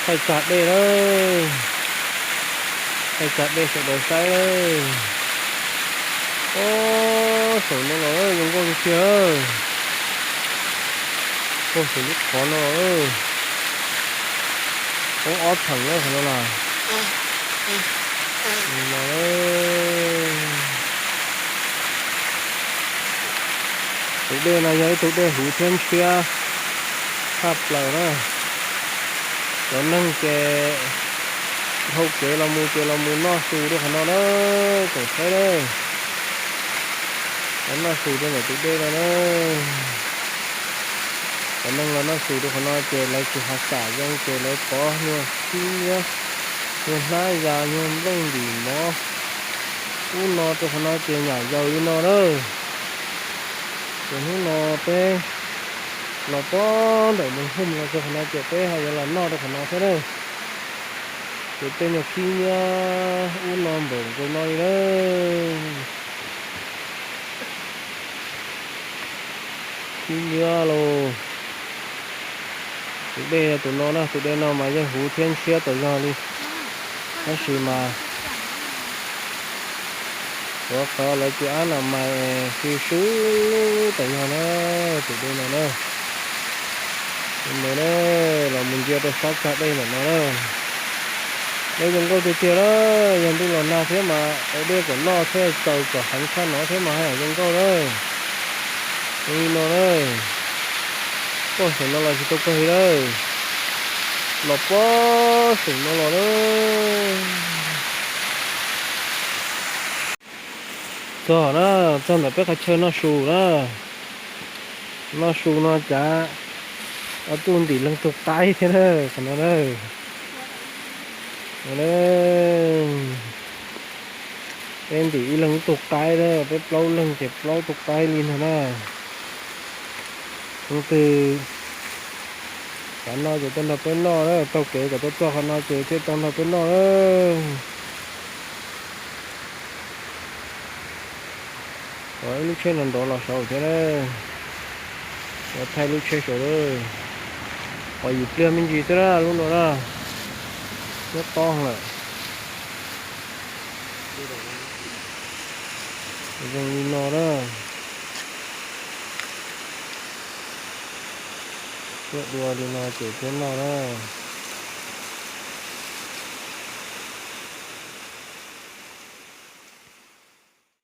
Thaij tag dej lawm, thaij tag dej sawv daws saib lawm. Ob, saum no los zoo nkauj tiag tiag. Puag saum lub qhov no, poob ob theem lawm qhov no na. No, tus dej no yog ib tug dej huv thiab ntshiab tshaj plaws na. Cov neeg ces dhau kev los mus ces los mus noj su rau qhov no na, tsoom saib na. Los noj su rau ntawm tus dej no na. Cov neeg los noj su rau qhov no ces lawv tsis hav xam zoo ces lawv pov nyuag khib nyiab, nyuag hnab yas, nyuag nplooj ntim mov ub no rau qhov no ces nyam yaws li no na. Ces hnub no peb los pog ntawm mus hum los rau qhov no ces peb ho yuav los noj rau qhov no thiab na. Ces tej nyuag khib nyiab ub no npaum nkaus no li na. Khib nyiab lauj. Tus dej yog tus no na, tus dej no mas yeej huv thiab ntshiab tas zog li. Tab sis mas tuav qhov lawv cia ab no mas sw sw tas zog na, tus dej no na. Tus ntawd na, los mus ntsia rau sab cag dej ntawm no na. Dej zoo nkauj tiag tiag na, yog ntuj los nag thiab mas ua dej kom noj thiab tsaws kom heev tshaj no thiab mas haj yam zoo nkauj na. Zoo li no na. Pog saum no los tsis tau kawg li lawm. Los pog saum no los na. Txog na, txog ntawm peb qhov chaw noj su na. Noj su no cas ob tug ntim leeg tug qaib thiab na, qhov no na. Peb ntim ib leeg ib tug qaib na, peb plaub leeg ces plaub tug qaib li no na. Leej twg xav noj ces tuaj nrog peb noj na, taug kev kom tuaj txog qhov no ces thiaj tau nrog peb noj na. Ov, ib lub tsheb no nrov los saud thiab na. Yuav thaij lub tsheb saud lawm. Pom yim pliag me ntsis xwb na, lub no na, muab tob lawm. Zoo li no na. Tuaj dua li no ces thiaj noj na.